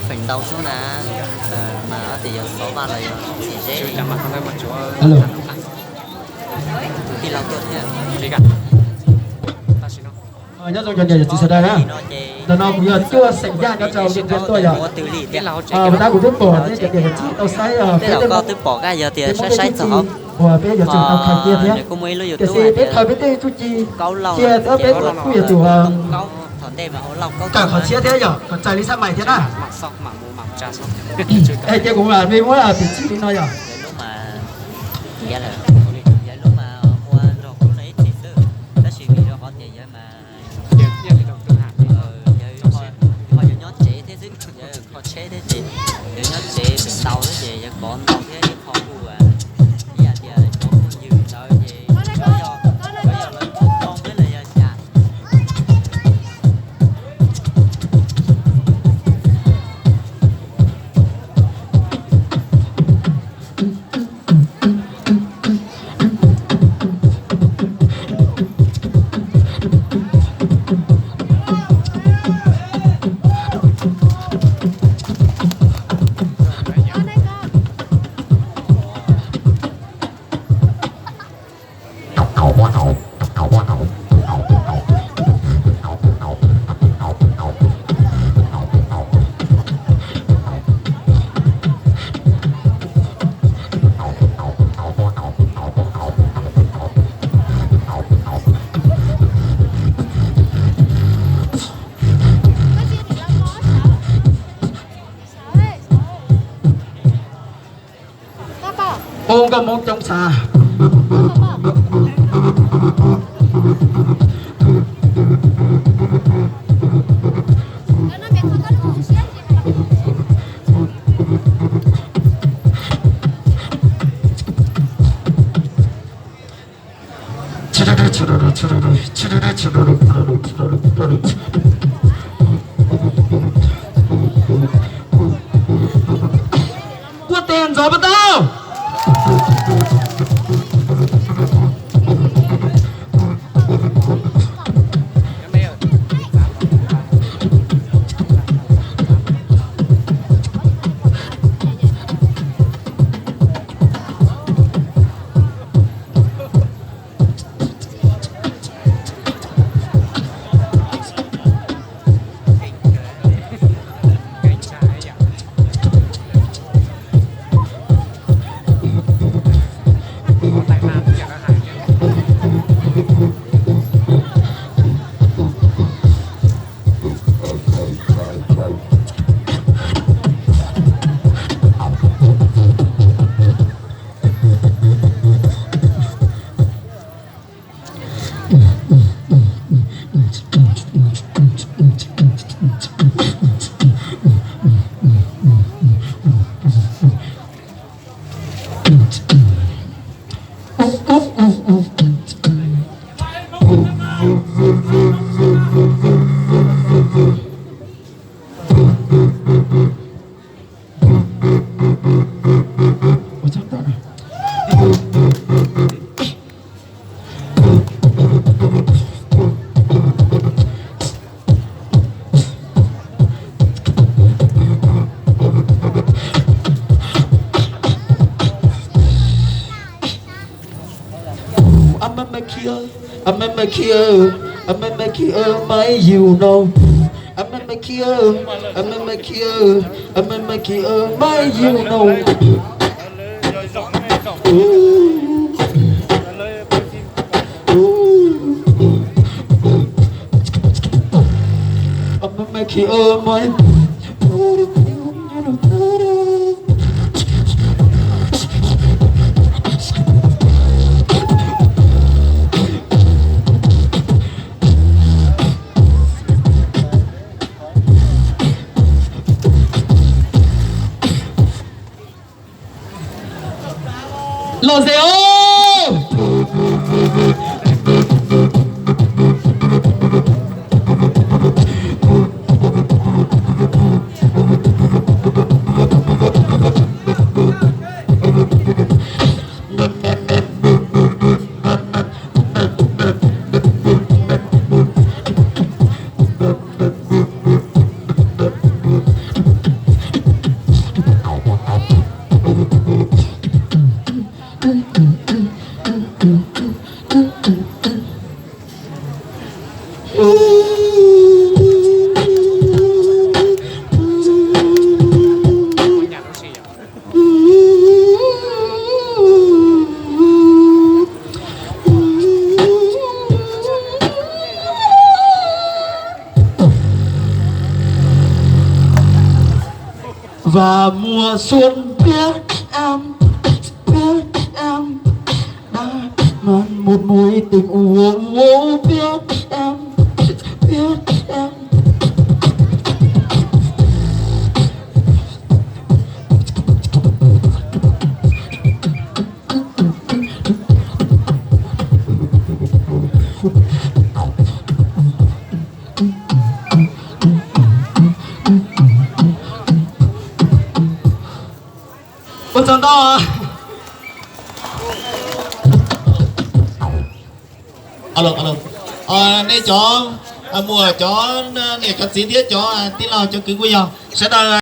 Feem ntau xwb na, mas tias yog xov vaj los yog txiv zeb. Tus tij laug tuaj thiab. Nyob zoo cov niam txiv sawv daws na, ntawm no kuv yog cuaj xeem Yaj nyob rau Liaj Tuaj yom. Tab kuv twb pom nej cov niam txiv tau saib peb tej movie, peb muaj tej txuj ci uas peb yuav tsum tau khaws cia thiab. Tiam sis peb khaws peb tej txuj ci cia thiab peb kuj yuav tsum kawm qhov tshiab thiab yom, kom txais li xab mais thiab na. Es cia kuv mam li muab piv txwv li no yom. Tab sis vim rau qhov tias yawg mas yawg ho yuav nyob tsev thiab xwb, yawg kho tsheb thiab ces yawg nyob tsev feem ntau xwb ces yawg kov ntau thiab yawg kho kuj ib yam tias cov phooj ywg ntawd ces yog lawv moo thiab lawv yog cas. Ua nkauj Hmoob coob xav. Quaj tes ntxov puas tau? Ub, a me me khi ơ, a me me khi ơ, a me me khi ơ, mai you know. A me me khi ơ, a me me khi ơ, a me me khi ơ, mai you know. Ub, ub, a me me khi ơ, mai. Los Zes os! Và mùa xuân biết em, biết em đã mang một mối tình u u biết em, biết em. Ua tsaug ntau. Nej cov muam, cov niam cov txiv thiab cov tij laug cov kwv kuj yog sawv daws